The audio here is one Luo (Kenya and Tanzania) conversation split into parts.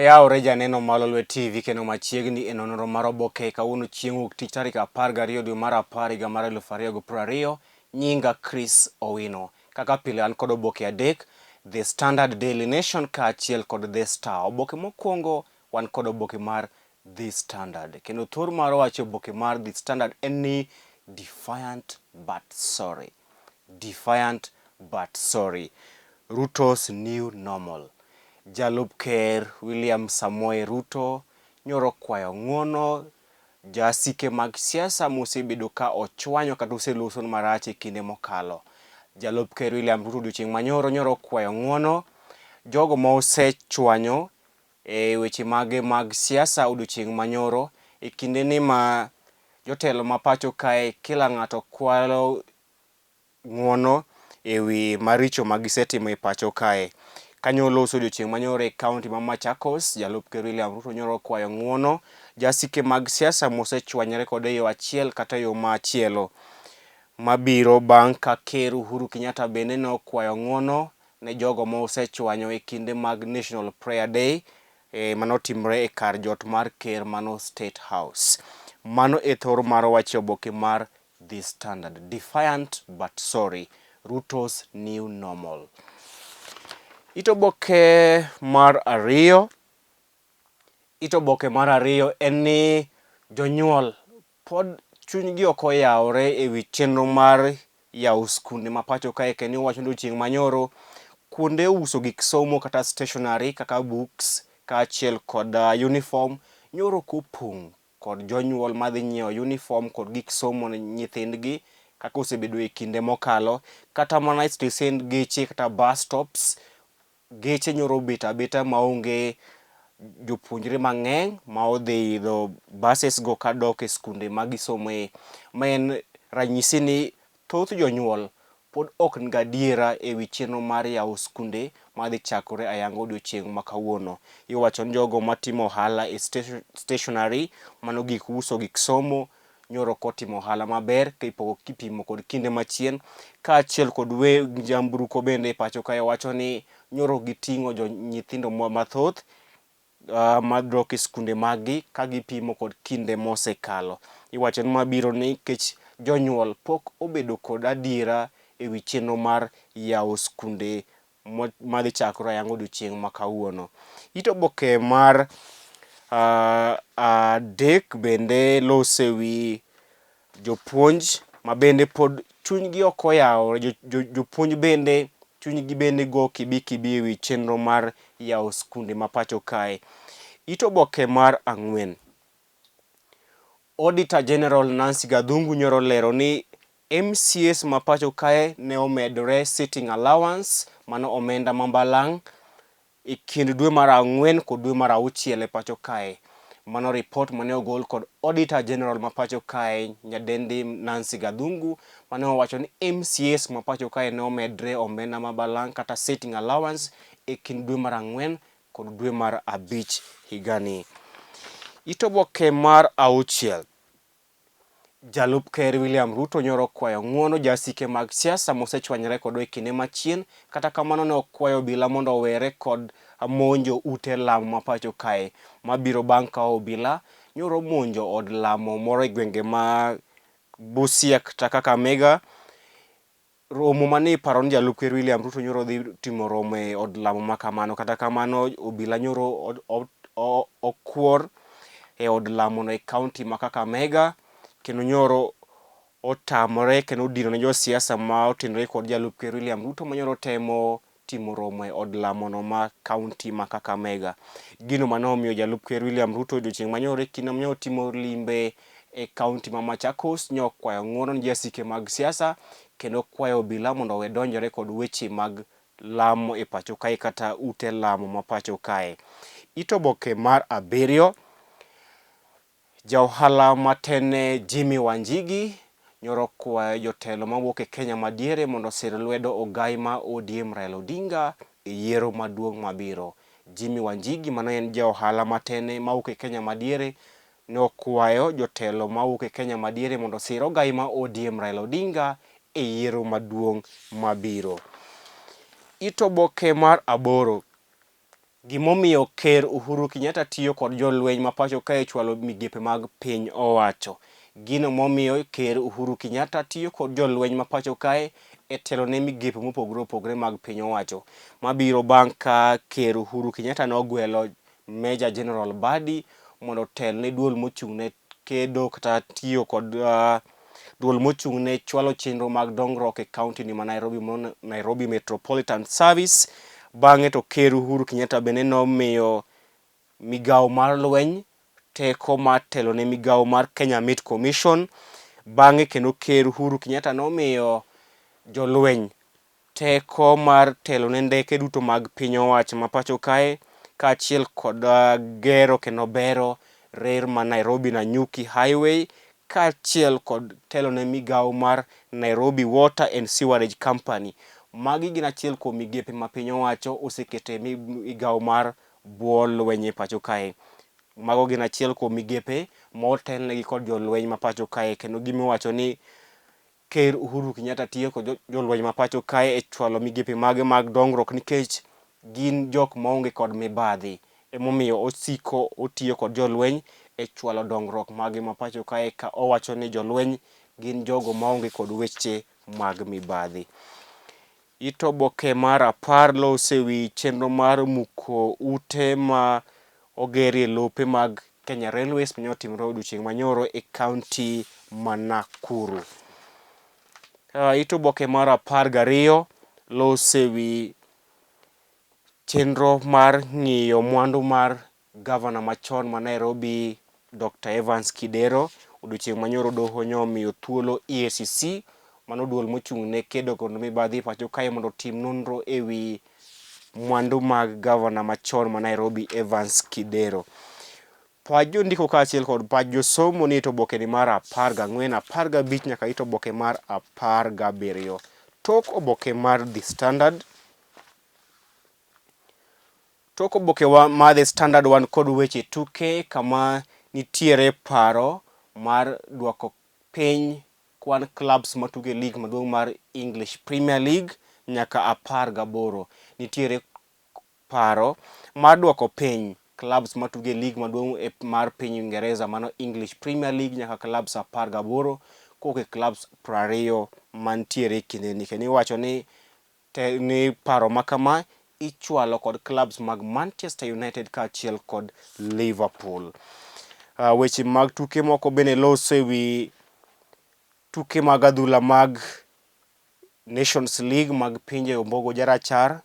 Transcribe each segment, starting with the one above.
Oyawore janeno mar Lolwe TV kendo machiegni e nonro mar oboke kawuono chieng' wuok tich tarik 12 dwe mar apar higa mar 2020. Nyinga Chris Owino. Kaka pile an kod oboke adek, The Standard Daily Nation kaachiel kod The Star. Oboke mokwongo wan kod oboke mar The Standard. Kendo thor mar wacho oboke mar The Standard en ni defiant but sorry. Defiant but sorry. Ruto's new normal. Jalup Ker William Samoei Ruto nyoro kwayo ng'uono jasike mag siasa mosebedo ka ochwanyo kata oseloso marach e kinde mokalo. Jalup Ker William Ruto odiochieng' manyoro nyoro kwayo ng'uono jogo ma osechwanyo e weche mage mag siasa odiochieng' manyoro e kinde ni ma jotelo ma pacho kae kila ng'ato kwalo ng'uono e wi maricho ma gisetimo e pacho kae. Kanyo oloso odiochieng' manyoro e kaunti ma Machakos, jalup ker William Ruto nyoro okwayo ng'uono jasike mag siasa mosechwanyore kode e yo achiel kata yo machielo. Mabiro bang' ka ker Uhuru Kenyatta bende nokwayo ng'uono ne jogo ma osechwanyo e kinde mag National Prayer Day e, manotimre e kar jot mar ker mano State House. Mano e thor mar wach e oboke mar The Standard. Defiant but sorry. Ruto's new normal. It oboke mar ariyo it oboke mar ariyo en ni jonyuol pod chunygi ok oyawore e wi chenro mar yawo skunde ma pacho kae kendo iwacho ni odiochieng' manyoro kuonde uso gik somo kata stationery kaka books kaachiel kod uniform nyoro ok opong' kod jonyuol madhi nyiewo uniform kod gik somo ne nyithindgi kaka osebedo e kinde mokalo. Kata mana e stesend geche kata bus stops, geche nyoro obet abeta maonge jopuonjre mang'eny ma odhi idho buses go kadok e skunde ma gisomoe. Ma en ranyisi ni thoth jonyuol pod ok ni gadiera e wi chenro mar yawo skunde madhi chakore ayanga odiochieng' ma kawuono. Iwacho ni jogo matimo ohala e stationery, mano gik uso gik somo, nyoro ok otimo ohala maber kipimo kod kinde machien. Kaachiel kod weg nyamburko bende e pacho kae wacho ni nyoro giting'o nyithindo mathoth madok e skunde maggi ka gipimo kod kinde mosekalo. Iwacho ni ma biro nikech jonyuol pok obedo kod adiera e wi chenro mar yawo skunde madhi chakore ayanga odiochieng' ma kawuono. It oboke mar adek bende loso e wi jopuonj ma bende pod chunygi ok oyawore, jopuonj bende chunygi bende go kibi kibi e wi chenro mar yawo skunde ma pacho kae. It oboke mar ang'wen. Auditor General Nancy Gathungu nyoro lero ni MCAs ma pacho kae ne omedore sitting allowance, mano omenda ma mbalang' e kind dwe mar ang'wen kod dwe mar auchiel e pacho kae. Mano ripot mane ogol kod Auditor General ma pacho kae nyadendi Nancy Gathungu mane owacho ni MCAs ma pacho kae ne omedre omenda ma balang' kata sitting allowance e kind dwe mar ang'wen kod dwe mar abich higani. It oboke mar auchiel. Jalup Ker William Ruto nyoro okwayo ng'uono jasike mag siasa mosechwanyore kodo e kinde machien, kata kamano ne okwayo obila mondo owere kod monjo ute lamo ma pacho kae. Mabiro bang' ka obila nyoro monjo od lamo moro e gwenge ma Busia kata Kakamega. Romo mane iparo ni jalup ker William Ruto nyoro dhi timo romo e od lamo ma kamano. Kata kamano obila nyoro okuor e od lamo no e kaunti ma Kakamega kendo nyoro otamore kendo odino ne josiasa ma otenore kod jalup ker William Ruto ma nyoro temo timo romo e od lamono ma kaunti ma Kakamega. Gino mane omiyo jalup ker William Ruto odiochieng' manyoro e kinde mane otimo limbe e kaunti ma Machakos ne okwayo ng'uono ne jasike mag siasa kendo kwayo obila mondo owe donjore kod weche mag lamo e pacho kae kata ute lamo ma pacho kae. It oboke mar abiriyo. Ja ohala matene Jimmy Wanjigi nyoro okwayo jotelo mawuok e Kenya madiere mondo osir lwedo ogai ma ODM Raila Odinga e yiero maduong' mabiro. Jimmy Wanjigi mano en ja ohala matene mawuok e Kenya madiere ne okwayo jotelo mawuok e Kenya madiere mondo osir ogai ma ODM Raila Odinga e yiero maduong' mabiro. It oboke mar aboro. Gimomiyo Ker Uhuru Kenyatta tiyo kod jolweny ma pacho kae chwalo migepe mag piny owacho. Gino momiyo Ker Uhuru Kenyatta tiyo kod jolweny ma pacho kae e telo ne migepe mopogore opogore mag piny owacho. Mabiro bang' ka Ker Uhuru Kenyatta nogwelo Major General Badi mondo otel ne duol mochung' ne kedo kata tiyo kod duol mochung' ne chwalo chenro mag dongruok e kaunti ni ma Nairobi, Nairobi Metropolitan Service. Bang'e to Ker Uhuru Kenyatta bende nomiyo migawo mar lweny teko mar telo ne migawo mar Kenya Meat Commission. Bang'e kendo Ker Uhuru Kenyatta nomiyo jolweny teko mar telo ne ndeke duto mag piny owacho ma pacho kae kaachiel kod gero kendo bero rer ma Nairobi Nanyuki Highway kaachiel kod telo ne migawo mar Nairobi Water and Sewerage Company. Magi gin achiel kuom migepe ma piny owacho osekete migawo mar bwo lweny e pacho kae. Mago gin achiel kuom migepe motelnegi kod jolweny ma pacho kae kendo gimiwacho ni Ker Uhuru Kenyatta tiyo kod jolweny ma pacho kae e chwalo migepe mage mag dongruok nikech gin jok maonge kod mibadhi. Emomiyo osiko otiyo kod jolweny e chwalo dongruok mage ma pacho kae ka owacho ni jolweny gin jogo maonge kod weche mag mibadhi. It oboke mar apar lose wi chenro mar muko ute ma ogerie lope mag Kenya Railways mane otimore odiochieng' manyoro e kaunti ma Nakuru. It oboke mar 12 lose wi chenro mar ng'iyo mwandu mar Gavana machon ma Nairobi Dr. Evans Kidero odiochieng' manyoro doho nyomiyo thuolo EACC mano duol mochung' ne kedo kod mibadhi e pacho kae mondo otim nonro e wi mwandu mag gavana machon ma Nairobi Evans Kidero. Pach jondiko kaachiel kod pach josomo ni it oboke ni mar 14, 15 nyaka it oboke mar 17. Tok oboke mar The Standard Tok oboke wa mar The Standard wan kod weche tuke kama nitiere paro mar dwoko piny kwan clubs matugo e lig maduong' mar English Premier League nyaka 18. Nitiere paro mar dwoko piny clubs matugo e lig maduong' mar piny Uingereza mano English Premier League nyaka clubs 18 kowuok e clubs 20 mantiere e kindeni. Kendo iwacho ni Te ni paro ma kama ichwalo kod clubs mag Manchester United kaachiel kod Liverpool. Weche mag tuke moko bende loso e wi tuke mag adhula mag Nations League mag pinje ombogo jarachar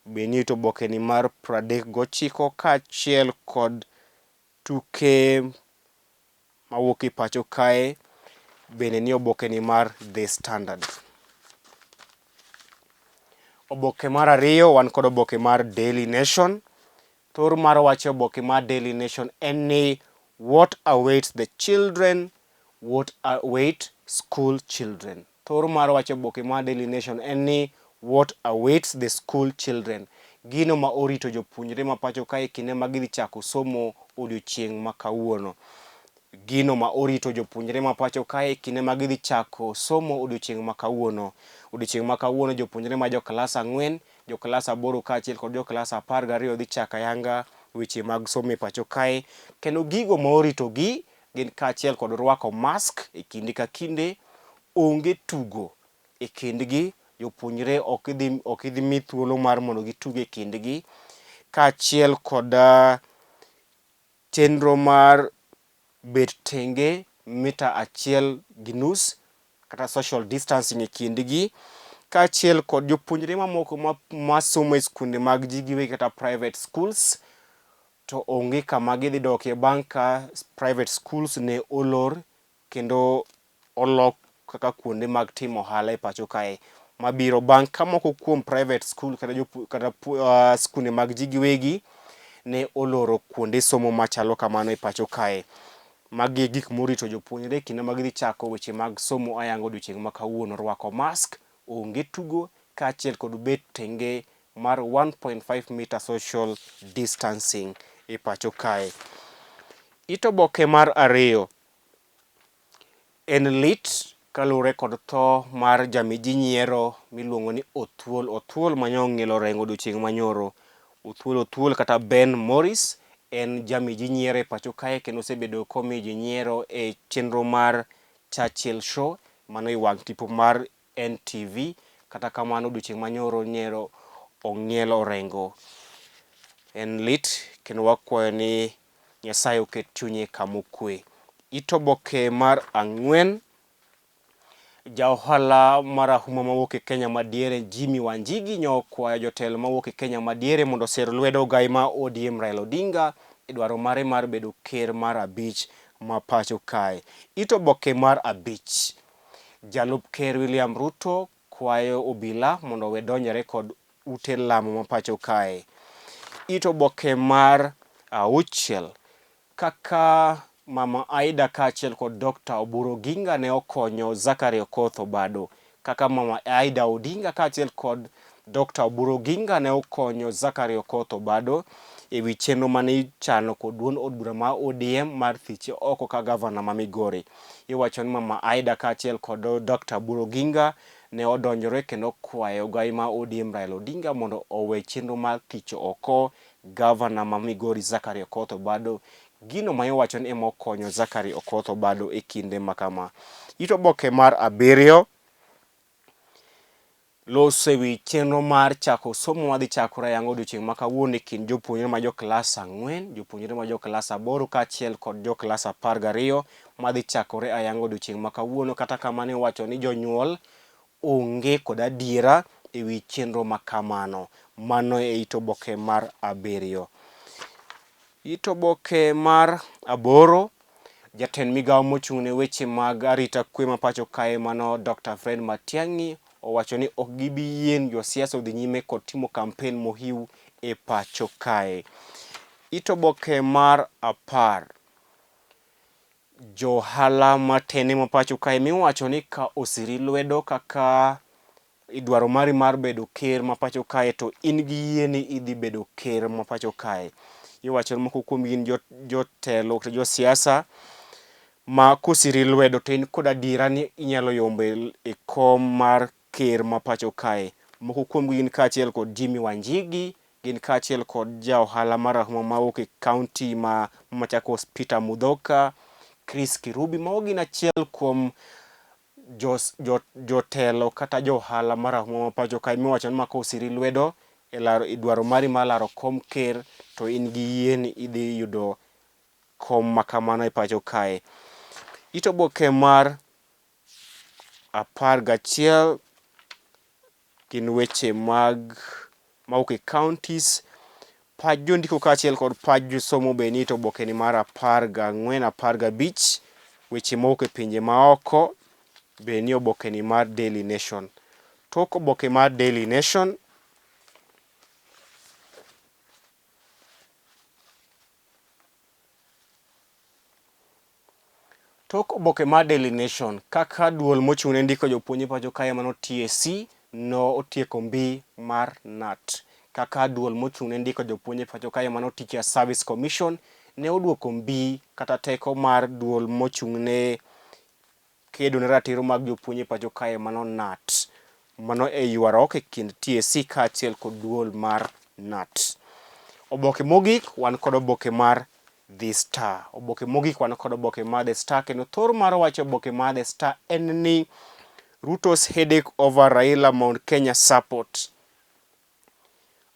be nie oboke ni mar 39 kaachiel kod tuke mawuok e pacho kae bende nie oboke ni mar The Standard. Oboke mar ariyo wan kod oboke mar Daily Nation. Thor mar wach e oboke mar Daily Nation en ni what awaits the children, what await school children. Thor mar wach e oboke mar Daily Nation en ni what awaits the school children. Gino ma orito jopuonjre ma pacho kae kinde ma gidhi chako somo odiochieng' ma kawuono. Gino ma orito jopuonjre ma pacho kae kinde ma gidhi chako somo odiochieng' ma kawuono. Odiochieng' ma kawuono jopuonjre ma jo klas ang'wen, jo klas aboro kaachiel kod jo klas 12 dhi chako ayanga weche mag somo e pacho kae. Kendo gigo ma oritogi gin kaachiel kod rwako mask e kinde ka kinde, onge tugo e kindgi, jopuonjre ok idhi ok idhi mi thuolo mar mondo gitug e kindgi, kaachiel kod chenro mar bet tenge mita achiel gi nus kata social distancing e kindgi, kaachiel kod jopuonjre mamoko masomo e skunde mag ji giwegi kata private schools to onge kama gidhi dokie bang' ka private schools ne olor kendo olok kaka kuonde mag timo ohala e pacho kae. Mabiro bang' ka moko kuom private school kata jopu, kata skunde mag ji giwegi ne oloro kuonde somo machalo kamano e pacho kae. Magi e gik morito jopuonjre kinde ma gidhi chako weche mag somo ayanga odiochieng' ma kawuono. Rwako mask, onge tugo kaachiel kod bet tenge mar 1.5 meter social distancing e pacho kae. It oboke mar ariyo en lit kaluwore kod tho mar jamiji nyiero miluongo ni Othuol. Othuol manyo ong'ilo rengo odiochieng' manyoro. Othuol Othuol kata Ben Morris en jami ji nyiero e pacho kae kendo osebedo komiyo ji nyiero e chenro mar Churchill Show mano e wang' tipo mar NTV. Kata kamano odiochieng' manyoro nyiero ong'ielo orengo. En lit kendo wakwayo ni Nyasaye oket chunye kamokwe. It oboke mar ang'wen Ja ohala marahuma mawuok e Kenya madiere Jimmy Wanjigi nyo okwayo jotelo mawuok e Kenya madiere mondo oser lwedo ogai ma ODM Raila Odinga e dwaro mare mar bedo ker mar abich ma pacho kae. It oboke mar abich. Jalup ker William Ruto kwayo obila mondo owe donjore kod ute lamo ma pacho kae. It oboke mar auchiel. Kaka Mama Aida kaachiel kod Dr. Oburu Oginga ne okonyo Zachary Okoth Obado. Kaka Mama Aida Odinga kaachiel kod Dr. Oburu Oginga ne okonyo Zachary Okoth Obado e wi chenro mane ichano kod duond od bura ma ODM mar thiche oko ka gavana ma Migori. Iwacho ni Mama Aida kaachiel kod Dr. Oburu Oginga ne odonjore kendo kwayo ogai ma ODM Raila Odinga mondo owe chenro mar thicho oko Gavana ma Migori Zachary Okoth Obado gino ma iwacho ni ema okonyo Zachary Okoth Obado e kinde ma kama. It oboke mar abiriyo loso e wi chenro mar chako somo madhi chakore ayanga odiochieng' ma kawuono e kind jopuonjre ma jo klas ang'wen, jopuonjre ma jo klas aboro kaachiel kod jo klas apar gariyo madhi chakore ayanga odiochieng' ma kawuono. Kata kamano iwacho ni jonyuol onge kod adiera e wi chenro ma kamano. Mano e it oboke mar abiriyo. It oboke mar aboro, jatend migawo mochung' ne weche mag arita kwe ma pacho kae mano Dr. Fred Matiang'i owacho ni ok gibi yien josiasa odhi nyime kod timo kampen mohiu e pacho kae. It oboke mar apar, Johala matene ma pacho kae miwacho ni ka osiri lwedo kaka idwaro mari mar bedo ker ma pacho kae to in gi yie ni idhi bedo ker ma pacho kae. Iwacho ni moko kuom gin jotelo kata josiasa ma kosiri lwedo to in kod adiera ni inyalo yombo e kom mar ker ma pacho kae. Moko kuomgi gin kaachiel kod Jimmy Wanjigi, gin kaachiel kod ja ohala marahuma mawuok e kaunti ma Machakos Peter Mudhoka, Chris Kirubi, mago gin achiel kuom jotelo kata jo ohala marahuma ma pacho kae miwacho ni mako osiri lwedo e laro e dwaro mari mar laro kom ker to in gi yie ni idhi yudo kom ma kamano e pacho kae. It oboke mar 11 gin weche mag mawuok e counties. Pach jondiko kaachiel kod pach josomo be ni to oboke ni mar 14, 15. Weche mawuok e pinje maoko be ni oboke ni mar Daily Nation. Tok oboke mar Daily Nation Tok oboke mar Daily Nation, kaka duol mochung' ne ndiko jopuonj e pacho kae mano TSC no otieko mbi mar KNUT. Kaka duol mochung' ne ndiko jopuonj e pacho kae mano Teacher Service Commission ne oduoko mbi kata teko mar duol mochung' ne kedo ne ratiro mag jopuonj e pacho kae mano KNUT. Mano e ywaruok e kind TSC kaachiel kod duol mar KNUT. Oboke mogik wan kod oboke mar The Star. Oboke mogik wan kod oboke mar The Star kendo thor mar wach oboke mar The Star en ni Ruto's headache over Raila Mount Kenya support.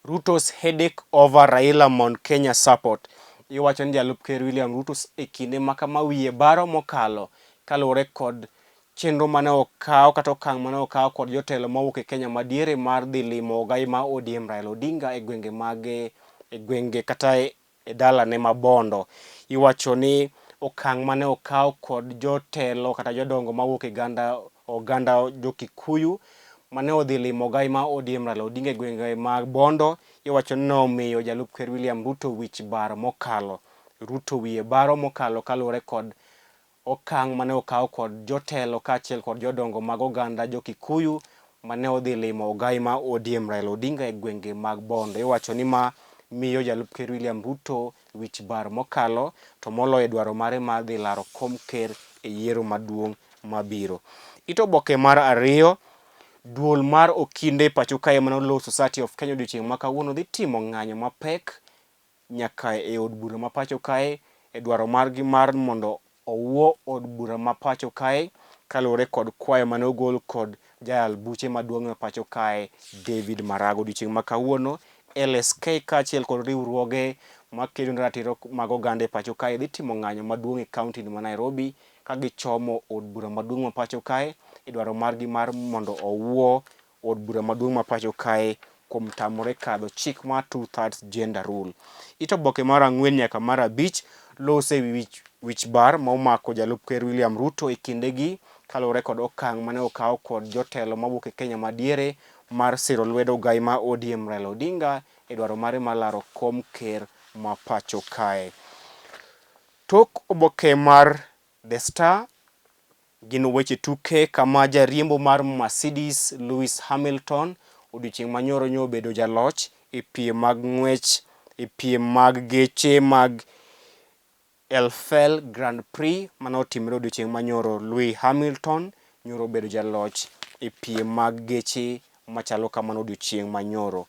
Ruto's headache over Raila Mount Kenya support. Iwacho ni jalup ker William Ruto e kinde ma kama wiye baro mokalo kaluwore kod chenro mane okaw kata okang' mane okaw kod jotelo mawuok e Kenya madiere mar dhi limo ogai ma ODM Raila Odinga e gwenge mage e gwenge kata e e dalane ma Bondo. Iwacho ni okang' mane okaw kod jotelo kata jodongo mawuok e ganda oganda jo Kikuyu mane odhi limo ogai ma ODM Raila Odinga e gwenge mag Bondo iwacho ni nomiyo jalup ker William Ruto wich bar mokalo. Ruto wiye baro mokalo kaluwore kod Okang' mane okaw kod jotelo kaachiel kod jodongo mag oganda jo Kikuyu mane odhi limo ogai ma ODM Raila Odinga e gwenge mag Bondo. Iwacho ni ma miyo jalup ker William Ruto wich bar mokalo to moloyo e dwaro mare mar dhi laro kom ker e yiero maduong' mabiro. It oboke mar ariyo, Duol mar okinde e pacho kae mano Law Society of Kenya odiochieng' ma kawuono dhi timo ng'anyo mapek nyaka e od bura ma pacho kae e dwaro margi mar mondo owuo od bura ma pacho kae kaluwore kod kwayo mane ogol kod jayal buche maduong' e pacho kae David Maraga. Odiochieng' ma kawuono LSK kaachiel kod riwruoge makedo ne ratiro mag oganda e pacho kae dhi timo ng'anyo maduong' e kaunti ma Nairobi ka gichomo od bura maduong' ma pacho kae e dwaro margi mar mondo owuo od bura maduong' ma pacho kae kuom tamore kadho chik mar two thirds gender rule. It oboke mar ang'wen nyaka mar abich lose ewi wich, wich bar ma omako jalup ker William Ruto e kindegi kaluwore kod okang' mane okaw kod jotelo mawuok e Kenya madiere mar siro lwedo gai ma ODM Raila Odinga e dwaro mare mar laro kom ker ma pacho kae. Tok oboke mar The Star gin weche tuke kama jariembo mar Mercedes Lewis Hamilton odiochieng' manyoro nyo obedo jaloch e piem mag ng'wech e piem mag geche mag Elfel Grand Prix mane otimre odiochieng' manyoro. Lewis Hamilton nyoro obedo jaloch e piem mag geche machalo kamano odiochieng' manyoro.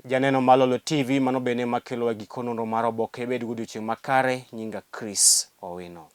Janeno mar Lolwe TV mano bende ema kelowa giko nonro mar oboke. Bed gi odiochieng' makare. Nyinga Chris Owino.